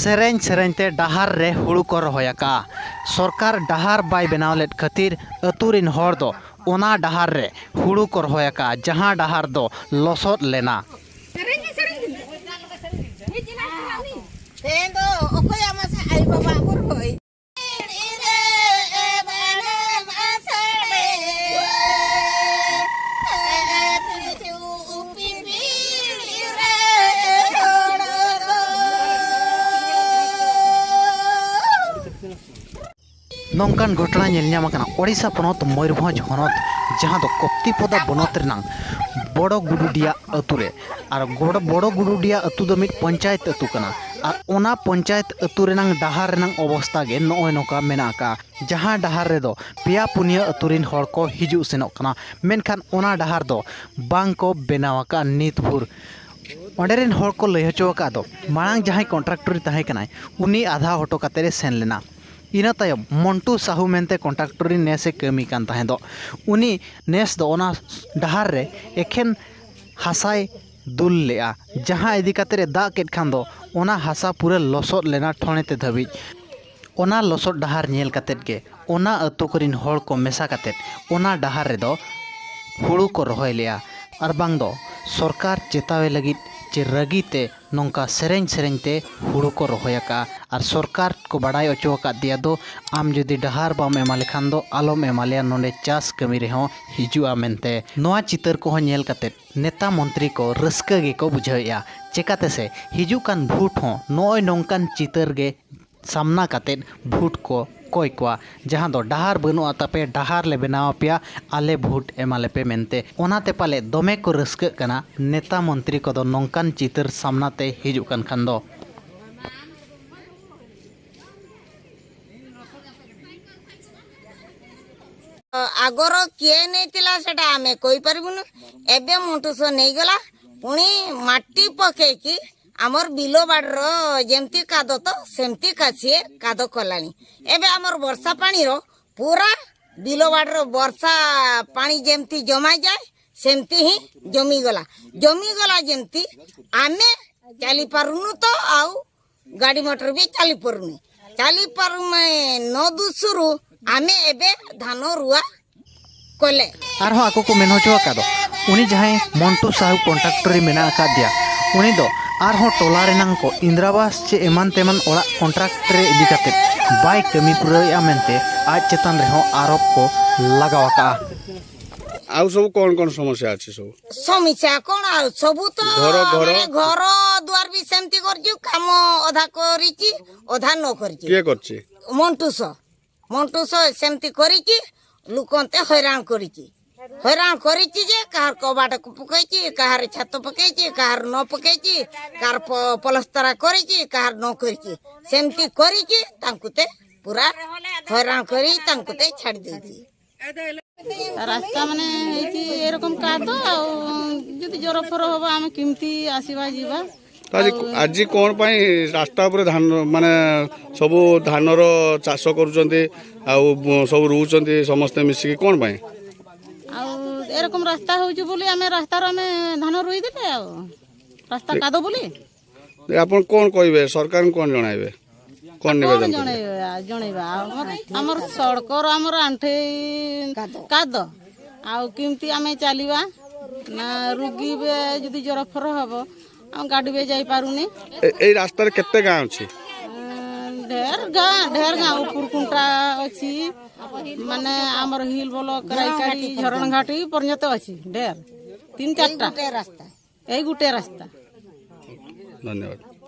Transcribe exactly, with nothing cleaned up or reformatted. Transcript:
ᱥᱮᱨᱮᱧ ᱥᱮᱨᱮᱧ ᱛᱮ ᱰᱟᱦᱟᱨ ᱨᱮ ᱦᱩᱲᱩ ᱠᱚ ᱨᱚᱦᱚᱭ ᱟᱠᱟᱫᱼᱟ᱾ ᱥᱚᱨᱠᱟᱨ ᱰᱟᱦᱟᱨ ᱵᱟᱭ ᱵᱮᱱᱟᱣ ᱞᱮᱫ ᱠᱷᱟᱹᱛᱤᱨ ᱟᱹᱛᱩ ᱨᱤᱱ ᱦᱚᱲ ᱫᱚ ᱚᱱᱟ ᱰᱟᱦᱟᱨ ᱨᱮ ᱦᱩᱲᱩ ᱠᱚ ᱨᱚᱦᱚᱭ ᱟᱠᱟᱫᱼᱟ, ᱡᱟᱦᱟᱸ ᱰᱟᱦᱟᱨ ᱫᱚ ᱞᱚᱥᱚᱫ ᱞᱮᱱᱟ᱾ ᱛᱮᱦᱮᱧ ᱫᱚ ᱚᱠᱚᱭᱟᱜ ᱢᱟᱥᱮ ᱟᱭᱳ ᱵᱟᱵᱟ ᱠᱚ ᱨᱚᱦᱚᱭ? ᱱᱚᱝᱠᱟᱱ ᱜᱷᱚᱴᱚᱱᱟ ᱧᱮᱞ ᱧᱟᱢ ᱟᱠᱟᱱᱟ ᱳᱰᱤᱥᱟ ᱯᱚᱱᱚᱛ ᱢᱚᱭᱩᱨᱵᱷᱚᱸᱡᱽ ᱦᱚᱱᱚᱛ, ᱡᱟᱦᱟᱸ ᱫᱚ ᱠᱚᱯᱛᱤᱯᱚᱫᱟ ᱵᱚᱱᱚᱛ ᱨᱮᱱᱟᱝ ᱵᱚᱲᱚ ᱜᱩᱰᱩᱰᱤᱭᱟ ᱟᱹᱛᱩ ᱨᱮ᱾ ᱟᱨ ᱜᱚᱲ-, ᱵᱚᱲᱚ ᱜᱩᱰᱩᱰᱤᱭᱟ ᱟᱹᱛᱩ ᱫᱚ ᱢᱤᱫ ᱯᱚᱧᱪᱟᱭᱮᱛ ᱟᱹᱛᱩ ᱠᱟᱱᱟ᱾ ᱟᱨ ᱚᱱᱟ ᱯᱚᱧᱪᱟᱭᱮᱛ ᱟᱹᱛᱩ ᱨᱮᱱᱟᱝ ᱰᱟᱦᱟᱨ ᱨᱮᱱᱟᱝ ᱚᱵᱚᱥᱛᱟ ᱜᱮ ᱱᱚᱜᱼᱚᱭ ᱱᱚᱝᱠᱟ ᱢᱮᱱᱟᱜ ᱟᱠᱟᱫᱼᱟ, ᱡᱟᱦᱟᱸ ᱰᱟᱦᱟᱨ ᱨᱮᱫᱚ ᱯᱮᱭᱟ ᱯᱩᱱᱭᱟᱹ ᱟᱹᱛᱩ ᱨᱤᱱ ᱦᱚᱲ ᱠᱚ ᱦᱤᱡᱩᱜ ᱥᱮᱱᱚᱜ ᱠᱟᱱᱟ, ᱢᱮᱱᱠᱷᱟᱱ ᱚᱱᱟ ᱰᱟᱦᱟᱨ ᱫᱚ ᱵᱟᱝ ᱠᱚ ᱵᱮᱱᱟᱣ ᱟᱠᱟᱫᱼᱟ ᱱᱤᱛ ᱵᱷᱳᱨ᱾ ᱚᱸᱰᱮ ᱨᱤᱱ ᱦᱚᱲ ᱠᱚ ᱞᱟᱹᱭ ᱦᱚᱪᱚ ᱟᱠᱟᱫ ᱫᱚ, ᱢᱟᱲᱟᱝ ᱡᱟᱦᱟᱸᱭ ᱠᱚᱱᱴᱨᱟᱠᱴᱚᱨᱮ ᱛᱟᱦᱮᱸ ᱠᱟᱱᱟᱭ, ᱩᱱᱤ ᱟᱫᱷᱟ ᱦᱚᱴᱚ ᱠᱟᱛᱮᱫ ᱮ ᱥᱮᱱ ᱞᱮᱱᱟ᱾ ᱤᱱᱟᱹ ᱛᱟᱭᱚᱢ ᱢᱚᱱᱴᱩ ᱥᱟᱦᱩ ᱢᱮᱱᱛᱮ ᱠᱚᱱᱴᱨᱟᱠᱴᱚᱨ ᱨᱤᱱ ᱱᱮᱥ ᱮ ᱠᱟᱹᱢᱤ ᱠᱟᱱ ᱛᱟᱦᱮᱸ ᱫᱚ, ᱩᱱᱤ ᱱᱮᱥ ᱫᱚ ᱚᱱᱟ ᱰᱟᱦᱟᱨ ᱨᱮ ᱮᱠᱷᱮᱱ ᱦᱟᱥᱟᱭ ᱫᱩᱞ ᱞᱮᱜᱼᱟ, ᱡᱟᱦᱟᱸ ᱤᱫᱤ ᱠᱟᱛᱮᱫ ᱮ ᱫᱟᱜ ᱠᱮᱫ ᱠᱷᱟᱱ ᱫᱚ ᱚᱱᱟ ᱦᱟᱥᱟ ᱯᱩᱨᱟᱹ ᱞᱚᱥᱚᱫ ᱞᱮᱱᱟ ᱴᱷᱚᱬᱮ ᱛᱮ ᱫᱷᱟᱹᱵᱤᱡ᱾ ᱚᱱᱟ ᱞᱚᱥᱚᱫ ᱰᱟᱦᱟᱨ ᱧᱮᱞ ᱠᱟᱛᱮᱫ ᱜᱮ ᱚᱱᱟ ᱟᱹᱛᱩ ᱠᱚᱨᱮᱱ ᱦᱚᱲ ᱠᱚ ᱢᱮᱥᱟ ᱠᱟᱛᱮᱫ ᱚᱱᱟ ᱰᱟᱦᱟᱨ ᱨᱮᱫᱚ ᱦᱩᱲᱩ ᱠᱚ ᱨᱚᱦᱚᱭ ᱞᱮᱜᱼᱟ, ᱟᱨ ᱵᱟᱝ ᱫᱚ ᱥᱚᱨᱠᱟᱨ ᱪᱮᱛᱟᱣᱮ ᱞᱟᱹᱜᱤᱫ ᱪᱮ ᱨᱟᱹᱜᱤ ᱛᱮ ᱱᱚᱝᱠᱟ ᱥᱮᱨᱮᱧ ᱥᱮᱨᱮᱧ ᱛᱮ ᱦᱩᱲᱩ ᱠᱚ ᱨᱚᱦᱚᱭ ᱟᱠᱟᱫᱼᱟ᱾ ᱟᱨ ᱥᱚᱨᱠᱟᱨ ᱠᱚ ᱵᱟᱰᱟᱭ ᱦᱚᱪᱚ ᱟᱠᱟᱫ ᱫᱮᱭᱟ ᱫᱚ, "ᱟᱢ ᱡᱩᱫᱤ ᱰᱟᱦᱟᱨ ᱵᱟᱢ ᱮᱢᱟ ᱞᱮᱠᱷᱟᱱ ᱫᱚ ᱟᱞᱚᱢ ᱮᱢᱟ ᱞᱮᱭᱟ, ᱱᱚᱰᱮ ᱪᱟᱥ ᱠᱟᱹᱢᱤ ᱨᱮᱦᱚᱸ ᱦᱤᱡᱩᱜᱼᱟ" ᱢᱮᱱᱛᱮ᱾ ᱱᱚᱣᱟ ᱪᱤᱛᱟᱹᱨ ᱠᱚᱦᱚᱸ ᱧᱮᱞ ᱠᱟᱛᱮᱫ ᱱᱮᱛᱟ ᱢᱚᱱᱛᱨᱤ ᱠᱚ ᱨᱟᱹᱥᱠᱟᱹ ᱜᱮᱠᱚ ᱵᱩᱡᱷᱟᱹᱣᱮᱫᱼᱟ᱾ ᱪᱮᱠᱟᱛᱮ ᱥᱮ ᱦᱤᱡᱩᱜ ᱠᱟᱱ ᱵᱷᱳᱴ ᱦᱚᱸ ᱱᱚᱜᱼᱚᱭ ᱱᱚᱝᱠᱟᱱ ᱪᱤᱛᱟᱹᱨ ᱜᱮ ᱥᱟᱢᱱᱟ ᱠᱟᱛᱮᱫ ᱵᱷᱳᱴ ᱠᱚ ᱠᱚᱭ ᱠᱚᱣᱟ, ᱡᱟᱦᱟᱸ ᱫᱚ ᱰᱟᱦᱟᱨ ᱵᱟᱹᱱᱩᱜᱼᱟ ᱛᱟᱯᱮ, ᱰᱟᱦᱟᱨ ᱞᱮ ᱵᱮᱱᱟᱣ ᱟᱯᱮᱭᱟ, ᱟᱞᱮ ᱵᱷᱳᱴ ᱮᱢᱟ ᱞᱮᱯᱮ ᱢᱮᱱᱛᱮ᱾ ᱚᱱᱟᱛᱮ ᱯᱟᱞᱮ ᱫᱚᱢᱮ ᱠᱚ ᱨᱟᱹᱥᱠᱟᱹᱜ ᱠᱟᱱᱟ ᱱᱮᱛᱟ ᱢᱚᱱᱛᱨᱤ ᱠᱚᱫᱚ ᱱᱚᱝᱠᱟᱱ ᱪᱤᱛᱟᱹᱨ ᱥᱟᱢᱱᱟ ᱛᱮ ᱦᱤᱡᱩᱜ ᱠᱟᱱ ᱠᱷᱟᱱ ᱫᱚ᱾ ଆଗର କିଏ ନେଇଥିଲା ସେଟା ଆମେ କହିପାରିବୁନୁ। ଏବେ ମଣ୍ଟୁସ ନେଇଗଲା, ପୁଣି ମାଟି ପକେଇକି ଆମର ବିଲ ବାଡ଼ିର ଯେମିତି କାଦ ତ ସେମିତି କା-, ସିଏ କାଦ କଲାଣି। ଏବେ ଆମର ବର୍ଷା ପାଣିର ପୁରା ବିଲ ବାଡ଼ିର ବର୍ଷା ପାଣି ଯେମିତି ଜମାଯାଏ, ସେମିତି ହିଁ ଜମିଗଲା। ଜମିଗଲା ଯେମିତି ଆମେ ଚାଲିପାରୁନୁ ତ ଆଉ ଗାଡ଼ି ମଟର ବି ଚାଲିପାରୁନି। ଚାଲିପାରୁନି ନ ଦୁଷରୁ ଆମେ ଏବେ ଧାନ ରୁଆ କଲେ। ଆରᱦᱚᱸ ᱟᱠᱚ ᱠᱚ ᱢᱮᱱ ᱦᱚᱪᱚ ᱟᱠᱟᱫ ᱫᱚ, ᱩᱱᱤ ᱡᱟᱦᱟᱸᱭ ᱢᱚᱱᱴᱩ ᱥᱟᱦᱩ ᱠᱚᱱᱴᱨᱟᱠᱴᱚᱨ ᱨᱮ ᱢᱮᱱᱟᱜ ᱟᱠᱟᱫᱮᱭᱟ, ᱩᱱᱤ ᱫᱚ ᱟᱨᱦᱚᱸ ᱴᱚᱞᱟ ᱨᱮᱱᱟᱝ ᱠᱚ ᱤᱱᱫᱨᱟᱵᱟᱥ ᱪᱮ ᱮᱢᱟᱱ ᱛᱮᱢᱟᱱ ᱚᱲᱟᱜ ᱠᱚᱱᱴᱨᱟᱠᱴ ᱨᱮ ᱤᱫᱤ ᱠᱟᱛᱮ ᱵᱟᱭ ᱠᱟᱹᱢᱤ ᱯᱩᱨᱟᱹᱣᱮᱫᱼᱟ ᱢᱮᱱᱛᱮ ᱟᱡ ᱪᱮᱛᱟᱱ ᱨᱮᱦᱚᱸ ᱟᱨᱳᱯ ᱠᱚ ᱞᱟᱜᱟᱣ ᱟᱠᱟᱫᱼᱟ᱾ ଆଉ ସବୁ କ'ଣ କ'ଣ ସମସ୍ୟା ଅଛି ସବୁ? ସମସ୍ୟା କ'ଣ ଆଉ, ସବୁ ତ ଘର, ଘର? ମାନେ ଘର ଦୁଆର ବି ସେମିତି କରିଛୁ, କାମ ଅଧା କରିଛି, ଅଧା ନ କରିଛି। କିଏ କରିଛି? ମଣ୍ଟୁସ। ମଣ୍ଟୁସ ସେମିତି କରିଛି, ଲୋକନ୍ତେ ହଇରାଣ କରିଛି। ହଇରାଣ କରିଛି ଯେ କାହାର କବାଟକୁ ପକେଇଛି, କାହାର ଛାତ ପକେଇଛି, କାହାର ନ ପକେଇଛି, କାହାର ପ- ପଲସ୍ତରା କରିଛି, କାହାର ନ କରିଛି। ସେମିତି କରିଛି, ତାଙ୍କୁ ତେ ପୁରା ହଇରାଣ କରି ତାଙ୍କୁ ତେ ଛାଡ଼ି ଦେଇଛି। ରାସ୍ତା ମାନେ ହେଇଛି ଏରକମ କାଦ, ଆଉ ଯଦି ଜର ଫର ହବ ଆମେ କେମିତି ଆସିବା ଯିବା? ତ ଆଜି, ଆଜି କ'ଣ ପାଇଁ ରାସ୍ତା ଉପରେ ଧାନ, ମାନେ ସବୁ ଧାନର ଚାଷ କରୁଛନ୍ତି, ଆଉ ସବୁ ରୁଉଛନ୍ତି ସମସ୍ତେ ମିଶିକି କ'ଣ ପାଇଁ? ଆଉ ଏରକମ ରାସ୍ତା ହଉଛି ବୋଲି ଆମେ ରାସ୍ତାର ଆମେ ଧାନ ରୁଇ ଦେଲେ ଆଉ, ରାସ୍ତା କାଦ ବୋଲି। ଆପଣ କ'ଣ କହିବେ, ସରକାରଙ୍କୁ କ'ଣ ଜଣାଇବେ, କ'ଣ କ'ଣ ନିବେଦନ କରିବେ? ଜଣେଇବା, ଜଣେଇବା? ଆମର, ଆମର ସଡ଼କର ଆମର ଆଣ୍ଠେଇ କାଦ। କାଦ, ଆଉ କେମିତି ଆମେ ଚାଲିବା? ନା, ରୋଗୀ ବେ ଯଦି ଜର ଫର ହବ, ଆମ ଗାଡ଼ି ବି ଯାଇପାରୁନି। ଏ- ଏଇ ରାସ୍ତାରେ କେତେ ଗାଁ ଅଛି? ଢେର ଗାଁ, ଢେର ଗାଁ। ଉପରକୁଣ୍ଟା ଅଛି, ମାନେ ଆମର ହିଲ ବ୍ଲକ, ରାଇକାଡ଼ି, ଝରଣଘାଟି ପର୍ଯ୍ୟନ୍ତ ଅଛି ଢେର, ତିନି ଚାରିଟା। ଏଇ ଗୋଟେ ରାସ୍ତା। ଏଇ ଗୋଟେ ରାସ୍ତା। ଧନ୍ୟବାଦ।